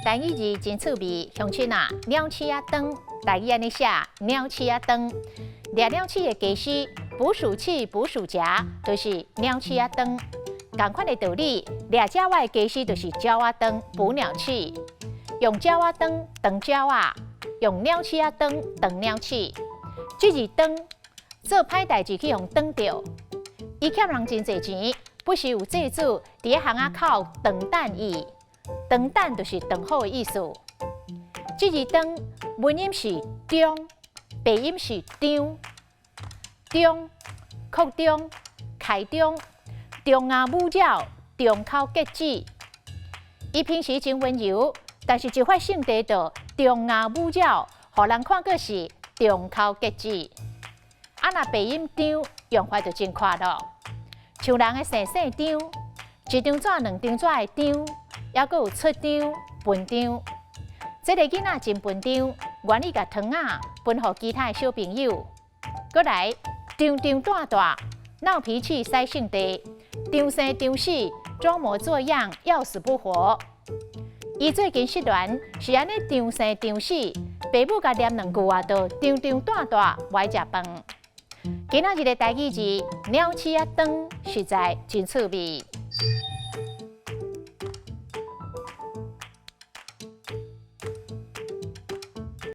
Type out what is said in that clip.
台語字真趣味，鄉親啊，鳥鼠仔腸，台語按呢寫，鳥鼠仔腸。掠鳥鼠的家私，捕鼠器、捕鼠夾，就是鳥鼠仔腸。仝款的道理，掠鳥仔的家私就是鳥仔腸，捕鳥器。用鳥仔腸腸鳥仔，用鳥鼠仔腸腸鳥鼠。這字腸做歹代誌去予擋著，伊欠人真濟錢，不時有債主佇咧巷仔口長等伊，長等就是等候的意思。這字腸文音是中，白音是張，張擴張、開張、張牙舞爪、張口結舌。伊平時真溫柔，但是一發性地就張牙舞爪，予人看過是張口結舌。啊，若白音張用法就真闊咯，像人的姓姓張，一張紙、兩張紙的張，抑閣有出張、分張。這个囡仔真分張，願意共糖仔分予其他的小朋友。閣來，張張大大，鬧脾氣、使性地，張生張死，裝模作樣，要死不活。伊最近失戀，是按呢張生張死，爸母共念兩句話，就張張大大，無愛食飯。今仔日的台語字鳥鼠仔腸，實在真趣味。